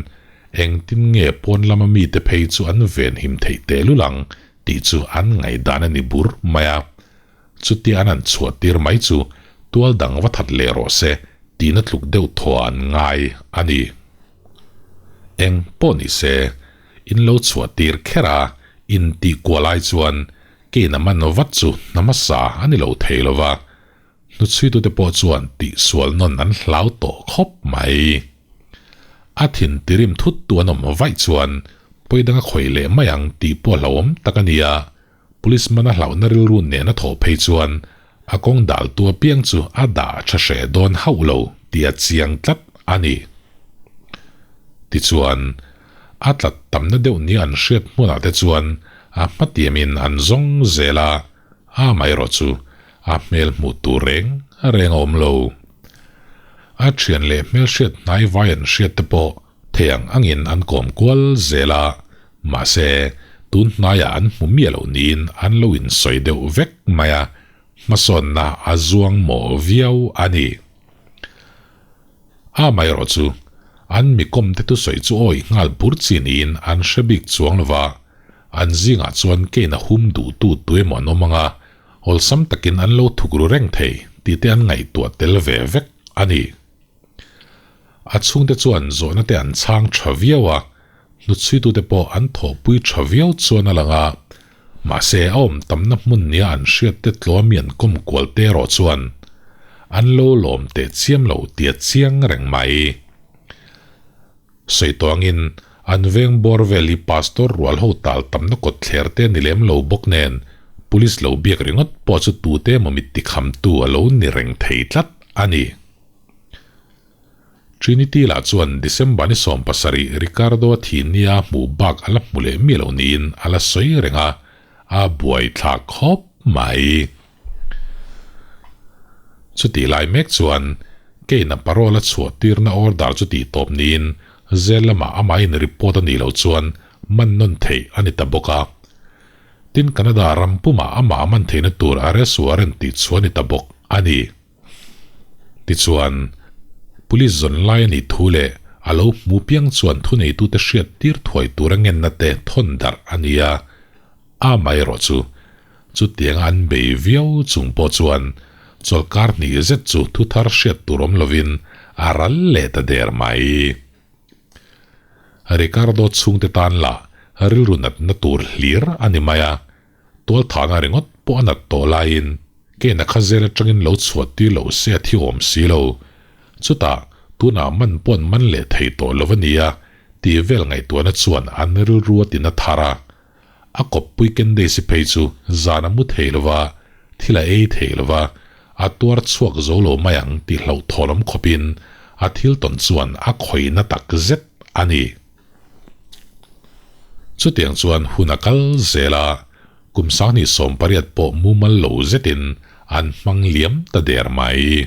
engtin nge pawn lama mite phei chu an venhim theih tehlul ang tih chu an ngaihdan a ni bur mai a. Chutia an han chhuah tir mai chu tual dang va that leh rawh se tihna tluk deuh thaw an ngai a ni. Eng pawh ni se, in lo chhuah tir kher a, in tih kual lai chuan kein a man vat chu hna hmasa a ni lo thei lo va, hnuchhuitute pawh chuan tihsual nawn an hlau tawh khawp mai. A thin tirim thut tu an awm vaih chuan pawi dang a khawih leh mai ang tih pawh hlauhawm tak a ni a, Police mana hlauhna rilru nen a thawh phei chuan a kawng daltu apiang chu a dah tha hreh dawn hauh lo tih a chiang tlat a ni. Tichuan, a tlat tamna deuh nia an hriat hmunah te chuan a hmatiamin an zawng zel a, amaherawh chu a hmel hmuh tur reng reng a awm lo. A thian leh hmelhriat hnai vai an hriat te pawh Thei ang angin an kawm kual zel a, mahse, tun hnaiah an hmu miah loh niin an lo insawi deuh vek mai a, hmasawnna a zuang mawh viau a ni. Amaherawh chu, an mi kawmte thusawi chu awi nghal bur chi niin an hre bik chuang lo va, an zingah chuan kein a hum duhtu tuemaw an awm ang a, awlsam takin an lo thukru reng thei tih te an ngaihtuah tel ve vek a ni. A chhungte chuan zawhna te an chhang tha viau a, hnuchhuitute pawh an thawhpui tha viau chuan a lang a, mahse a awm tamna hmun nia an hriat te tlawmi an kawm kual te erawh chuan an lo lawm teh chiam lo tia chiang reng mai. Sawi tawngin an veng bawr vel hi pastor rual ho tal tamna kawt thler te ni lem lo bawk nen police lo biak ringawt pawh chu tute emaw mit tikhamtu a lo ni reng thei tlat a ni. Trinity lah chuan December ni 70 Ricardo-a thi nia hmuh bak a la hmu leh miah lo niin a la sawi reng a, a buaithlak khawp mai. Chutih lai mek chuan Kane-a parole a chhuah tirna order chu tih tawp niin zel lamah amahin report a nih loh chuan man nawn theih a ni ta bawk a. Tin Canada ram pumah amah a man theihna tur arrest warrant tih chhuah a ni ta bawk a ni. Tichuan, Police zawn lai a nih thu leh a lo hmu piang chuan thuneitute hriat tir thuai tura ngenna te thawn darh a ni a, amaherawh chu chutianga an bei viau chung pawh chuan chawlhkar hnih zet chu thu thar hriat tur awm lovin a ral leh ta der mai. Ricardo chhungte tan lah rilru natna tur hlir a ni mai a, Tualthahna ringawt pawh a nat tawh laiin Kane-a kha zel atangin lo chhuah tir loh se a thi awm si lo. Chutah, tunah man pawh an man leh thei tawh lo a nia tih vel ngaihtuahna chuan an rilru a tina thar a. A kawppui Candace-i phei chu zan a mu thei lo va, thil a ei thei lo va, a tuar chhuak zo lo mai ang tih hlauhthawn awm khawpin a thil tawn chuan a khawihna tak zet a ni. Chutiang chuan hun a kal zel a, kum 2018 pawh mumal lo zetin an hmang liam ta der mai.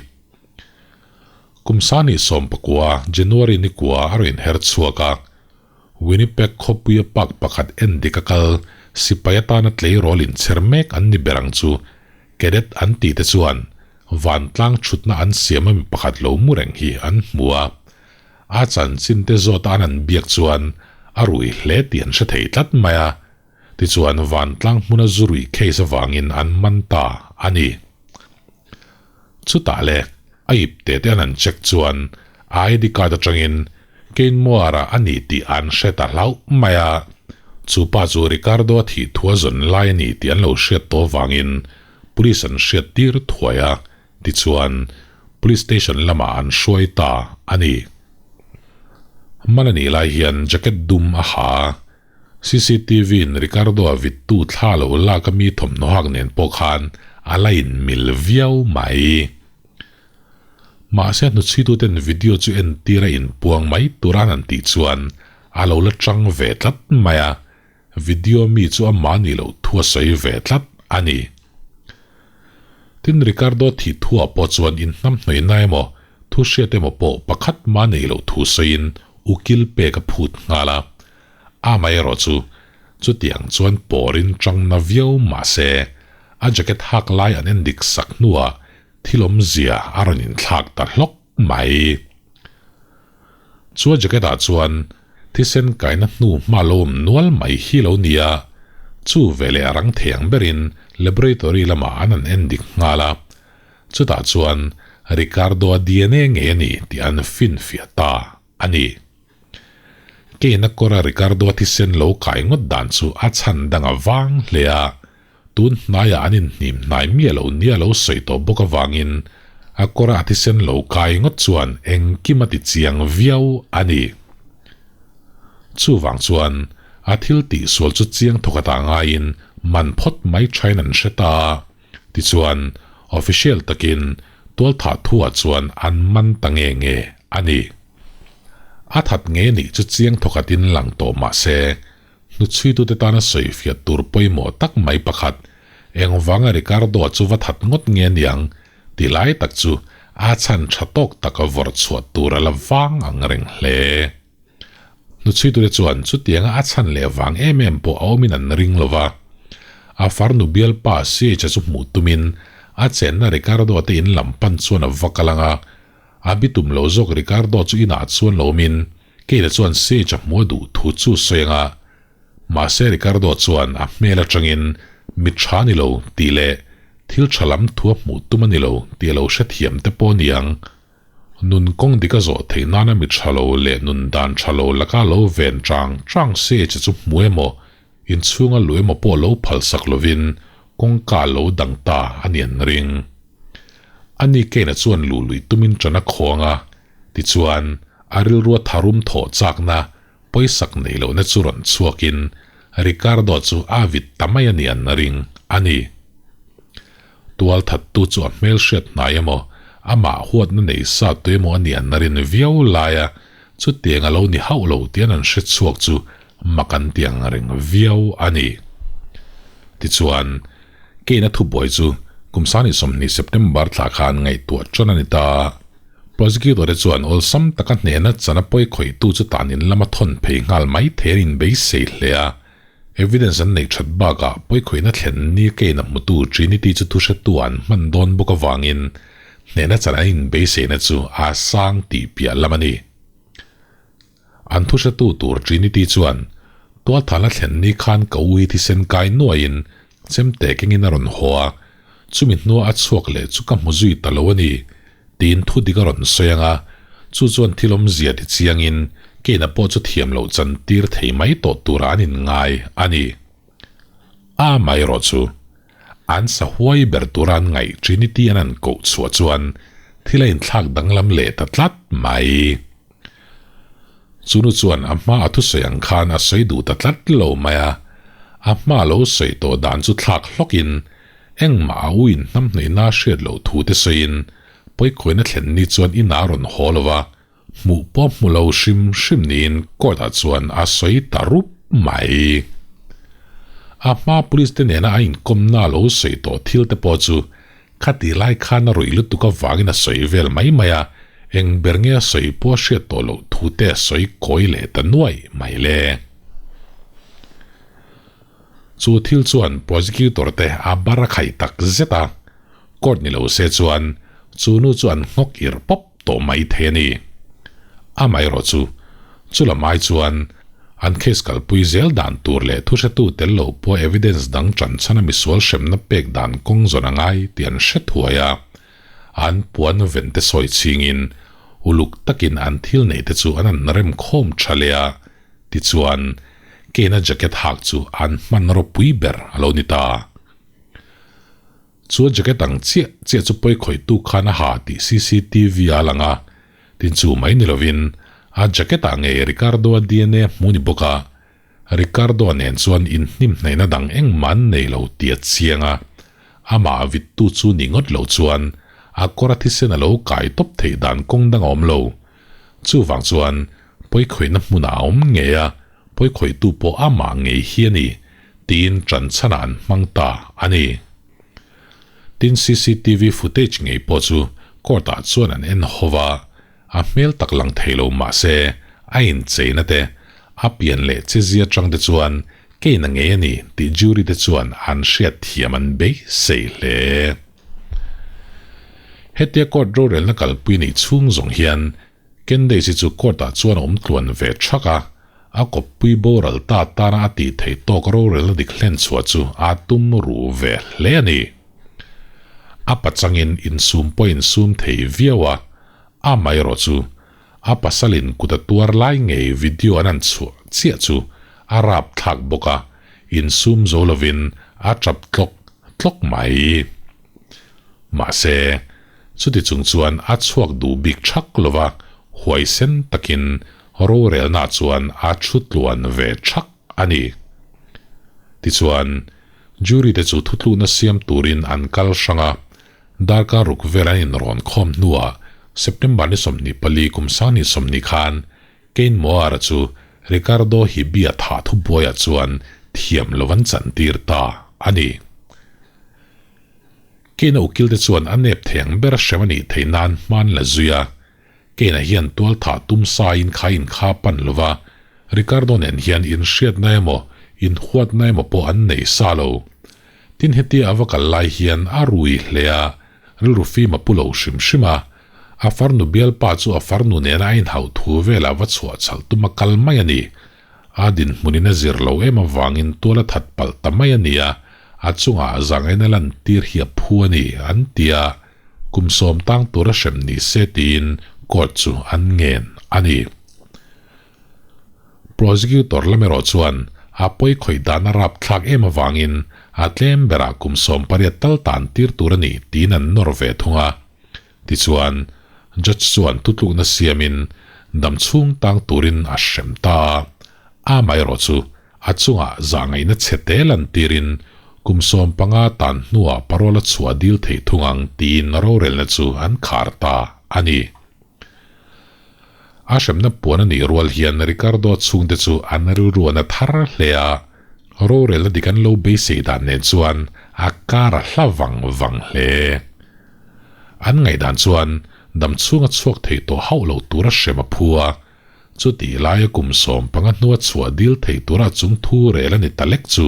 Kum 2019 January ni kua a rawn inher chhuak a, Winnipeg khawpuia park pakhat en dik a kal sipai atana tleirawl inchher mek an ni ber ang chu cadet an tih te chuan vantlang thutna an siam a mi pakhat lo mu reng hi an hmu a. A chanchin te zawt a an an biak chuan a rui hle tih an hre thei tlat mai a, tichuan vantlang hmuna zu rui case avangin an man ta a ni. Chutah le. A ipte te an han check chuan a ID card atangin Kane Moore-a a ni tih an hre ta hlauh mai a. Chu pa chu Ricardo-a thih thu a zawn lai a ni tih an lo hriat tawh vangin police an hriat tir thuai a, tichuan police station lamah an hruai ta a ni. Man a nih lai hian jacket dum a ha a, CCTV in Ricardo-a vittu thla lo lak a mi thawmhnaw hak nen pawh khan a la inmil viau mai. Mahse hnuchhuituten video chu entir a inpuang mai tur an han tih chuan a lo la chang ve tlat mai a, video mi chu amah nih loh thu a sawi ve tlat a ni. Tin Ricardo thih thuah pawh chuan inhnamhnawihna emaw thu hriat emaw pawh pakhat mah nei loh thu sawiin ukil pek a phut nghal a. Amaherawh chu chutiang chuan pawrin chang na viau mah se a jacket hak lai an en dik sak hnuah thil awmzia a rawn inthlak ta hlawk mai. Chu a jacket ah chuan thisen kaina hnu hma lo awm nual mai hi lo nia, chu veleh a rang thei ang berin laboratory lamah an han en dik nghal a, chutah chuan Ricardo-a DNA ngei a ni tih an finfiah ta a ni. Keina kawra Ricardo-a thisen lo kai ngawt dan chu a chhan dang a vang hle a, tun hnaiah an inhnim hnai miah lo nia lo sawi tawh bawk avangin a kawra a thisen lo kai ngawt chuan engkim a ti chiang viau a ni. Chuvang chuan a thil tihsual chu chiang thawk ata ngaiin man phawt mai thain an hre ta a, tichuan official takin tualthah thuah chuan an man ta nge nge a ni. A that nge nih chu chiang thawkhatin lang tawh mah se, hnuchhuitute tana sawifiah tur pawimawh tak mai pakhat, engvanga Ricardo-a chu va that ngawt nge niang ti lai tak chu a chhan tha tawk taka vawrh chhuah tur a la vang ang reng hle. Hnuchhuitute chuan chutianga a chhan leh vang em em pawh a awmin an ring lo va. A farnu bialpa CH-a chu hmuh tumin a chenna Ricardo-a te in lam pan chuan a va kal ang a, A bitum lo zawk Ricardo chu inah chuan lo awmin Kate-a chuan Sage-a hmuh a duh thu chu sawi anga mahse Ricardo chuan a hmel atangin mi tha ni lo tih leh thil tha lam thu a hmuh tum a ni lo tih a lo hrethiam te pawh a ni ang. Nun kawng dik a zawh theih nana mi tha lo leh nun dan tha lo laka lo ven chang chang Sage-a chu hmu emaw inchhunga lu emaw pawh lo phalsak lovin kawngka lo dang ta a ni an ring. Ani Kane-a chuan luh luih tumin ṭan a khawng a, tichuan a rilrua tharum thawh chakna pawisak neih lohna chu rawn chhuakin Ricardo chu a vit ta mai a ni an ring a ni. Tual thattu chu a hmelhriat hnai emaw, amah huatna nei sa tu emaw a ni an rin viau laia chutiang a lo ni hauh lo tian an hre chhuak chu mak an ti ang reng viau a ni. Tichuan, Kane-a thubuai chu kum 20 September thla khan ngaihtuah ṭan a ni ta. Prosecutor-te chuan awlsam taka hnehna chana pawi khawihtu chu tanin lama thawn phei nghal mai thei an inbeisei hle a. Evidence an neih ṭhat bakah pawi khawihna thlen ni Kane-a hmutu Trinity chu thuhretu an hman dawn bawk avangin hnehna chan an inbeiseina chu a sang tih piah lam a ni. An thuhretu tur Trinity chuan tualthahna thlen ni khan ka u hi thisen kai nuaiin chemte kengin a rawn haw a, chumi hnua a chhuak leh chu ka hmu zui ta lo a ni, tiin thu dik a rawn sawi ang a, chu chuan thil awmzia ti chiangin Kane-a pawh chu thiam loh chan tir thei mai tawh turah an inngai a ni. A amaherawh chu an sahuai ber tura an ngaih Trinity an an koh chhuah chuan thil a inthlak danglam leh ta tlat mai. Chunu chuan a hma a thusawi ang khan a sawi duh ta tlat lo mai a, a hma lo sawi tawh dan chu thlak hlawkin engmah a uin hnamhnaihna a hriat loh thu te sawiin pawikawina thlen ni chuan inah a rawn haw lo va, hmuh pawh hmu lo hrim hrim niin court ah chuan a sawi ta rup mai. A hma police te nena a inkawmna a lo sawi tawh thil te pawh chu Khati lai khan a ruih lutuk avangin a sawi vel mai mai a, eng ber nge a sawi pawh a hriat tawh loh thu te a sawi kawi leh ta nuai mai le. Chu thil chuan prosecutor te a bar a khaih tak zet a, court ni lo se chuan chu nu chu an nghawk ir pawp tawh mai thei a ni. Amaherawh chu, chu lam ai chuan an case kalpui zel dan tur leh thuhretu tel lo pawh evidence dang ṭan chhan a misual hremna pek dan kawng zawn a ngai tih an hre thuai a. An puan ven te sawi chingin uluk takin an thil neih te chu an an rem khawm tha leh a, tichuan Kane-a jacket hak chu an hmanraw pui ber a lo ni ta. Chu a jacket ang chiah chiah chu pawi khawihtu khan a ha tih cctv a lang a, tin chu mai ni lovin a jacket ah ngei Ricardo-a dna hmu ni bawk a, Ricardo-a nen chuan inhnimhnaihna dang engmah an nei lo tih a chiang a, amah vittu chu ni ngawt lo chuan a kawr a thisen a lo kai tawp theih dan kawng dang a awm lo. Chuvang chuan pawi khawihna hmunah a awm ngei a, pawi khawihtu pawh amah ngei hi a ni tiin ṭan chhanah an hmang ta a ni. Tin cctv footage ngei pawh chu court-ah chuan an en ho va, A hmel tak lang thei lo mah se, a incheina te, a pian leh chezia atang te chuan Kane-a ngei a ni tih jury te chuan an hriat thiam an beisei hle. Hetia court rorelna kalpui nih chhung zawng hian Candace-i chu court-ah chuan a awm tluan ve thak a, a kawppui boral ta tana a tih theih tawk rorelna dik hlen chhuah chu a tum ru ve hle a ni. A pachangin insum pawh insum thei viau a, Amaherawh chu, a pasalin kut a tuar lai ngei video an an chhuah chiah chu a rap thlak bawk a, insum zo lovin a tap tlawk tlawk mai. Mahse, chuti chung chuan a chhuak duh bik thak lova huaisen takin rorelna chuan a thu tluan ve thak a ni. Tichuan, jury te chu thutlukna siam turin an kal hrang a, Darkar ruk vel an inrawn khawm hnuah September ni 24 kum 2020 khan Kane Moara chu Ricardo Hibia thah thubuaiah chuan thiam lo an chantir ta a ni. Kane-a ukilte chuan a nep thei ang ber hrem a nih theih nan hman la zui a, Kane-a hian tual thah tum sain kha inkha pan lo va, Ricardo nen hian inhriatna emaw inhuatna emaw pawh an nei sa lo. Tin hetia a va kal lai hian a rui hle a, rilru fim a pu lo hrim hrim a. A farnu bialpa chu a farnu nena a inhauh thu velah va chhuah chhalh tum a kal mai a ni. A dinhmunin a zir lo em avangin tual a that palh ta mai a ni a, a chungah zangaina lantir hi a phu a ni, an ti a. Kum 10 tang tura hrem ni se tiin court chu an ngen a ni. Prosecutor lam erawh chuan a pawi khawih dan a rap thlak em avangin a tlem berah kum 18 tal tan tir tur a ni tiin an nawr ve thung a. Tichuan, judge chuan thutlukna siamin dam chhung tang turin a hrem ta a. Amaherawh chu a chungah zahngaihna chhe te lantirin kum 15 tan hnuah parole a chhuah dil thei thung ang tiin rorelna chu an khar ta a ni. A hremna puan a nih rual hian Ricardo chhungte chu an rilruan a thar hle a, rorelna dik an lo beisei dan nen chuan a kar a hla vang vang hle. An ngaihdan chuan dam chhunga chhuak thei tawh hauh lo tura hrem a phu a, chutih laia kum 15 hnua chhuah dil thei tura chung thu rel a ni ta lek chu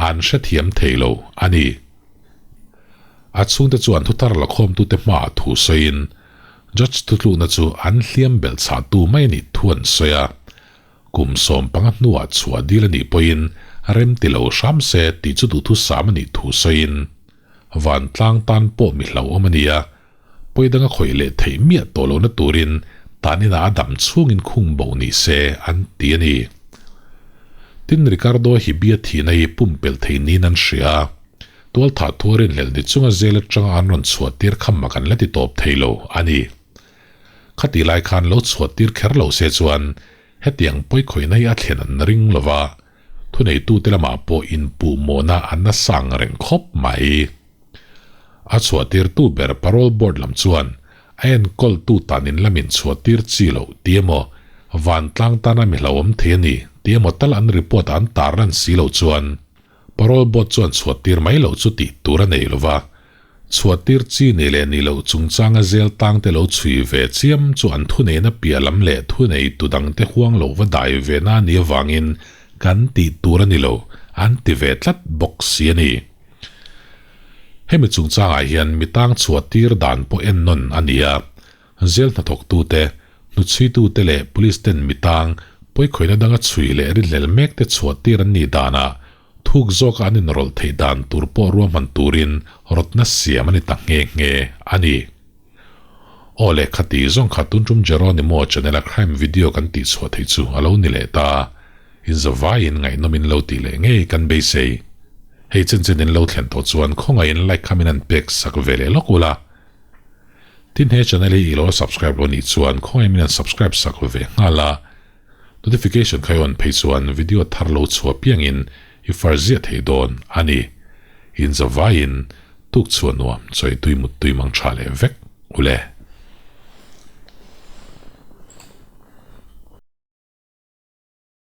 an hrethiam thei lo a ni. A chhungte chuan thuthar lakhawmtute hmaah thu sawiin Judge thutlukna chu an hliam belh chhah tu mai a nih thu an sawi a, kum 15 hnuah chhuah dil a nih pawhin rem ti lo hram se tih chu duhthusam a nih thu sawiin vantlang tan pawh mi hlauhawm a ni a, pawi danga khawih leh theih miah tawh lohna turin tan inah a dam chhungin khung bo ni se an ti a ni. Tin, Ricardo hi bia thihna hi pumpelh thei niin an hria a. Tualthah thuar inhlelh ni chunga zel atanga an rawn chhuah tir kha mak an la ti tawp thei lo a ni. Khatih lai khan lo chhuah tir kher lo se chuan hetiang pawikhawihna hi a thlen an ring lo va, thuneitute lamah pawh inpuhmawhna an la sang reng khawp mai. A chhuah tirtu ber Parole Board lam chuan a enkawltu tanin lamin chhuah tir chi loh ti emaw vantlang tana mi hlauhawm thei a ni ti emaw tal an report ah an tarlan si lo chuan Parole board chuan chhuahtir mai loh chu tih tur a nei lo va, chhuahtir chi nei leh ni loh chungchanga zel tangte lo chhui ve chiam chu an thuneihna piah lam leh thunei tu dangte huang lo va dai ve na ni avangin kan tih tur a ni lo an ti ve tlat bawk si a ni. Hemi chungchangah hian mi tang chhuahtir dan pawh ennawn a ni a, Zel hnathawktute, hnuchhuitute leh police ten mi tang, pawikhawihna danga chhui leh rinhlel mekte chhuahtir an nih danah thuk zawka an inrawlh theih dan tur pawh ruahman turin rawtna siam a ni ta nghe nghe a ni. Aw le, khati zawng kha tun tum Jeronimo channel a crime video kan tih chhuah theih chu a lo ni leh ta. In zavaiin ngaihnawm in lo tih leh ngei kan beisei. Hei chen chen in lo thlen tawh chuan khawngaihin like kha min han pek sak ve leh lawk ula. Tin he channel hi i lo subscribe lo nih chuan khawngaihin min han subscribe sak ve nghal a. Notification kha i on phei chuan video thar lo chhuah piangin i far ziah thei dawn a ni. In zavaiin tuk chhuah nuam chawi tui mut tui mang tha leh vek ule.